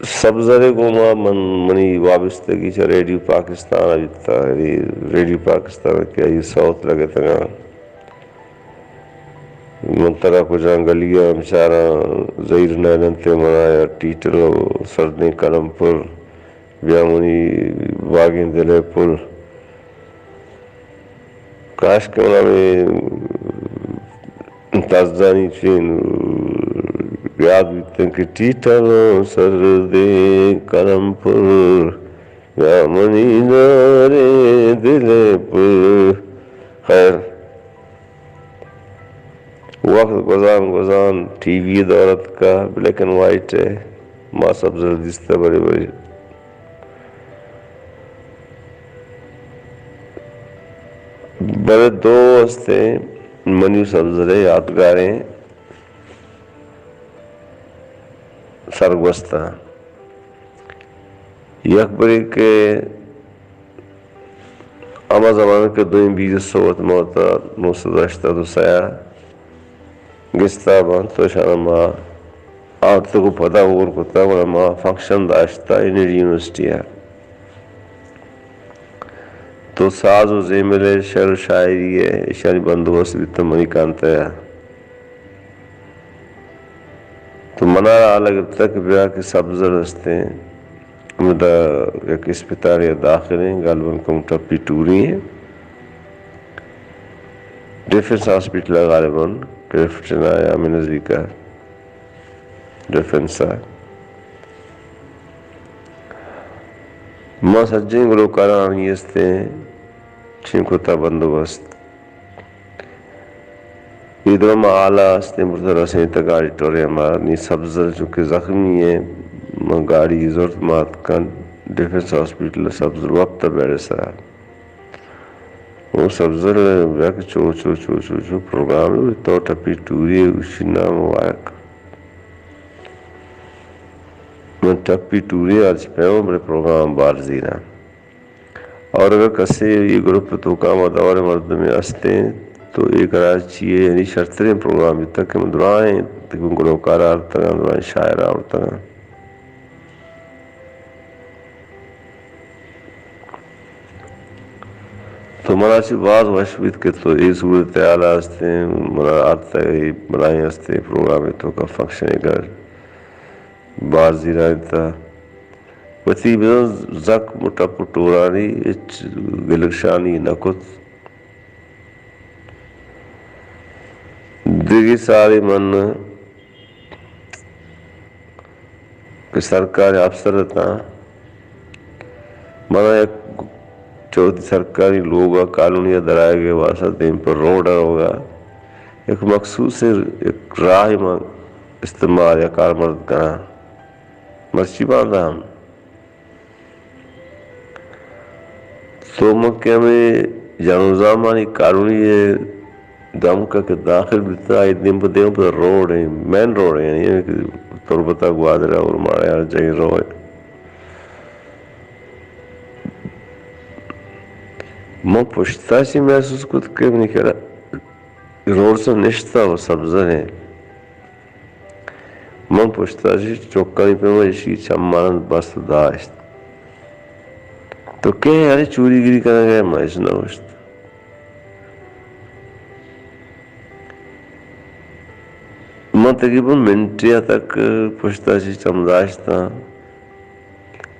سبزر ءِ گوما من، منی وابستگی چہ ریڈیو پاکستان ءَ بیتگ، یعنی ریڈیو پاکستان ءَ کہ آئی ءِ سوت لگتگ اَنت۔ من ترا کجام گلی ءَ بچاراں، زہیر نئیل اِنت منا یا ٹیٹل ءُ سردیں قلم پر، بیا منی باگیں دل ءِ پل۔ کاش کہ منا ہمے تزانی چین یاد بیتیں کہ ٹیٹل ءُ سردیں قلم پر، یا منی ناریں دل ءِ پل۔ خیر، وقت گوزان گوزان ٹی وی ءِ دور اتکا، بلیک اینڈ وائٹ ءَ، ما سبزر دیستہ برے برے۔ بلے دو استیں منی سبزر ءِ یادگاریں سرگوستاں۔ یک برے کہ ہما زمانگ کہ دوئیں بیز ءِ سوت ما وتا نو سد ہشتاد ءُ سئے ءَ گستا بنت، تو اشانا ما آورتگ ءُ پدا ہور کتگ، گڑا ما فنکشن داشتہ انڈین یونیورسٹی ءَ۔ تو ساز ءُ زیمل ءِ، شعر ءُ شاعری ءِ، اشانی بندوبست بیتہ منی کانتہ ءَ۔ تو منا را حال گپتہ کہ بیا کہ سبزر استیں، ہمدا یک اسپتالے ءَ داخل ایں، غالباً کم ٹپی ٹوری ایں، ڈیفنس ہاسپٹل ءَ غالباً، کلفٹن ءَ یا ہمے نزیک ءَ ڈیفنس ءَ۔ ما سجہیں گلوکاراں آنی استیں، چین کتہ بندوبست۔ اے دراہ ما ہال ءَ استیں، برتہ رسینتگ آڈیٹوریم ءَ۔ نی سبزر چونکہ زخمی ایں، ما گاڑی زرت، ما اتکن ڈیفنس ہاسپٹل ءَ، سبزر وپتہ بیڈ ءِ سرا۔ او سبزر، بیا کہ چو، چو، چو، چو، چو پروگرام، تو ٹپی ٹوری، گوشی نا مبارک۔ من ٹپی ٹوری، ہرچ پیما بلے پروگرام بار زیراں۔ اور اگر کسے اے گروپ ءِ توکا ہما دور ءِ مردمے استیں، تو اے کراچی ءِ یعنی شرتریں پروگرام بیتگ کہ من درائیں تقریباً گلوکار آورتگاں، درائیں شاعر آورتگاں۔ تو منا چہ باز وش بیت کہ تو اے صورتحال ءَ استیں، منا آرتگ، اے بلاہیں استیں پروگرام ءِ توکا فنکشنے کر بار زیرائینتہ۔ وتی بزاں زخم ءُ ٹپ ءُ ٹورانی ہچ گلگشانی نہ کت۔ دگہ سالے من کہ سرکاری افسر اتاں، منا یک چہ وتی سرکاری لوگ ءَ، کالونی ءَ درآیگ ءِ واسطہ دیم پہ روڈ ءَ روگ ءَ یک مخصوصیں یک راہے من استعمال یا کارمرز کناں۔ مرچی باندا ہم تو من کہ ہمے جنوزامانی کالونی ءِ دمک ءَ کہ داخل بیتہ، آئی دیم پہ دیم پہ روڈ ایں، مین روڈ ایں، یعنی کہ تربت ءَ گوادر ءَ اور ماڑے ہر جاگہ روئے۔ من پشتا چی محسوس کت کہ منی کرا روڈ سر نشتہ ءُ سبزر ایں۔ من پشتا چی چکانی پیما ایشی چماناں بست داشت۔ تو کئے یعنی چوری گری کنگ ءَ؟ من ہچ نہ گوشت۔ من تقریباً منٹے ءَ تک پشتا چی چم داشتاں۔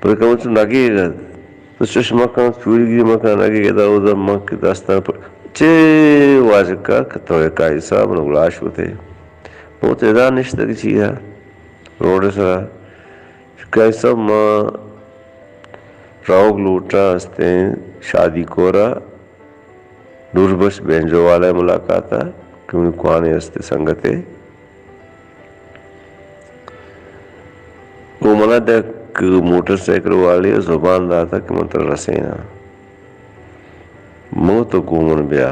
پر کمو چو نگیگ ات۔ تو چش مکن، چوری گری مکن، نگیگ ادا اودا من کہ دستاں پر چے واجہ کار کہ تو کائی صاحب نو گلاش ہوتے۔ بہت ادا نشتگ چیا روڈ سرا۔ کائی صاحب ما روگ لوٹاں استیں شادی کورا۔ نوربخش بینجو والا ءِ ملاقات ءَ کہ منی کوہنیں ہستیں سنگتے۔ او منا دک موٹر سائیکل والے ءَ زبان داتا کہ من ترا رسیناں۔ من تو گوں من بیا۔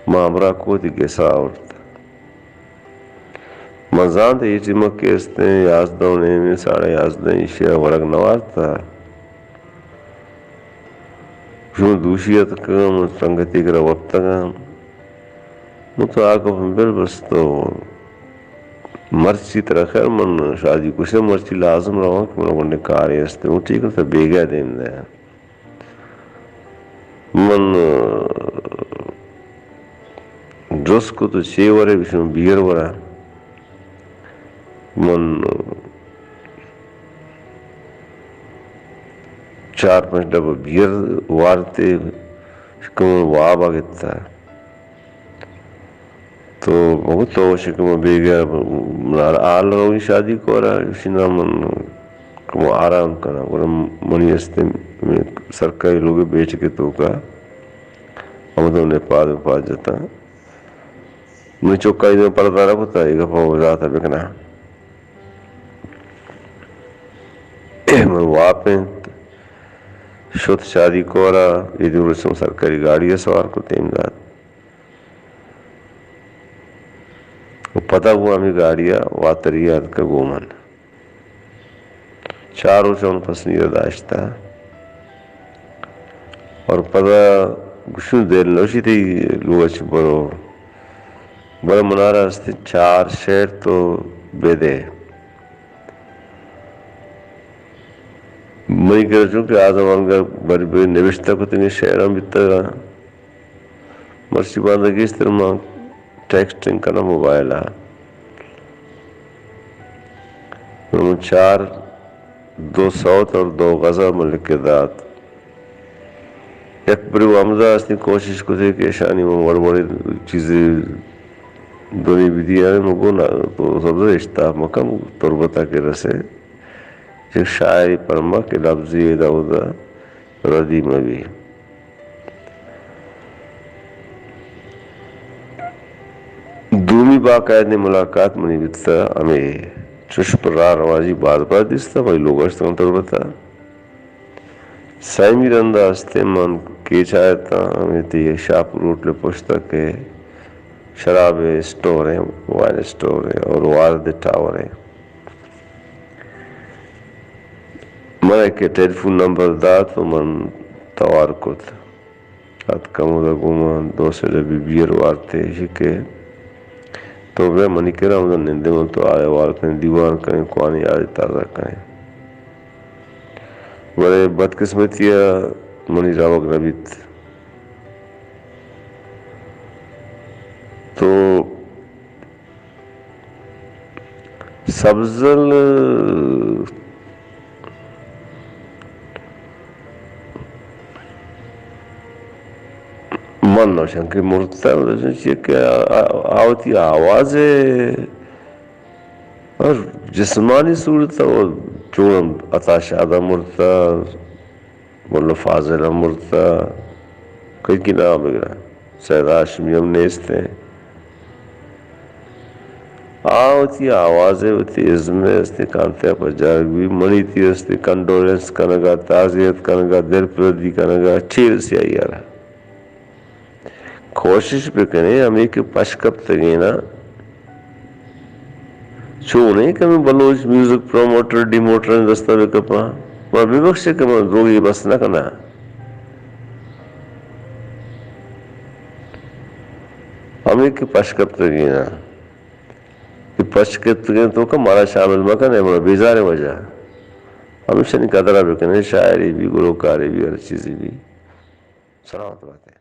ما ہمراہ کو وتی گسا آورت۔ من زانت اے ٹیم ءَ کہ استیں یازدہ ءُ نیمے، ساڑھے یازدہ، ایشی ءَ ورگ نہ وارتہ۔ شون دوشی اتکگاں، من سنگتے کرا وپتگاں۔ من تو آ گپ بل بس تو مرچی ترا خیر من شادی کشے، مرچی لازم رواں کہ من گونڈے کارے است، اوں ٹھیک ہے، تو بیگا دیم دے۔ من جست کو تو چے ورے؟ گوشی من بیئر وراں۔ من چار پنچ ڈبہ بیئر وارتے، شکم واب آ گتا۔ تو مگو تو شکم بیگا منار آل روی شادی کورا، اسی نام من کمو آرام کنا، گڑا منی استیں سرکاری لوگ بیچ کے توکا، ہمدو نے پاد پاد جتا۔ من چوکا ایدو پردہ نہ کتا، یہ گپا وزاتا بکنا۔ من واپیں شت شادی کورا، یہ دور سم سرکاری گاڑی سوار کتے امداد۔ و پدا گوں ہمے گاڑی ء واتری ء اتکگ گوں من۔ چار روچ من پسنی ء داشتہ۔ اور پدا گوشوں دل نوشی تئی لوگ ء چہ برو۔ بلے منارا است چار شعر تو بدے۔ منی کرا چونکہ آ زمانگا بری بری نوشتہ کتگیں شعراں بیتگاں۔ مرچی باندا گیشتر ما ٹیکسٹنگ کناں موبائل ء۔ من چار، دو سوت اور دو غزل من لکھ کے دات۔ یک بری ہمدا استیں کوشش کتے کہ اشانی من وڑ وڑ چیزے دونی بدی آنے من گو نا تو سبز اشتاپ مکم تربتا کے رسے۔ یک شاعری پرمہ کہ لبزی ادا اودا ردی مہ بی۔ دومی باقاعدیں ملاقات منی بیتہ ہمے چش پر راہ روانی باز باز دیستہ، منی لوگ اشتگاں تربتا۔ سیمی رندا استیں من کیچ آیتاں، ہمے تئی شاہپور ہوٹل پشتا کہ شراب اسٹور ہیں، وائن اسٹور ہیں اور وارد ٹاور ہیں۔ من کہ ٹیلیفون نمبر دات و من توار کت۔ اتکم اودا گوں من دو سے ڈبی بیئر وارتے، ایشی کہ تو بیا منی کرا اودا نندے، من تو آئے وارتیں دیوان کنیں، کوانی یاد تازہ کنیں۔ بلے بدقسمتی ء منی روگ نہ بیت۔ تو سبزل من نوشن کہ مرتہ، چیئے کہ آ-، آ-، آ وتی آواز ء اور جسمانی صورت ء چون عطا شاد ء مرتہ، ملا فاضل ء مرتہ، کئی کی نام بگراں، سید ہاشمی ہم نیست ہیں۔ آ وتی آواز ء وتی ازم ء استیں کانتے ء پجارگ بی، منی تئی استیں کنڈولنس کنگا، تعزیت کنگا، دلپردی کنگا، چیر سیاہی آرا۔ کوشش بکنیں ہمے کہ پشکپتگیناں چونیں کہ ہمے بلوچ میوزک پروموٹر ڈیموٹرانی دستا بکپاں۔ ما ببخشے کہ من دروگی بس نہ کناں۔ ہمے کہ پشکپتگیناں، کہ پشکپتگین توکا مارا شامل مکن، اے مارا بیزاریں وجہ۔ ہمیشانی قدرا بکنیں، شاعری بی، گلوکاری بی، ہر چیزی بی۔ سلامت باتیں۔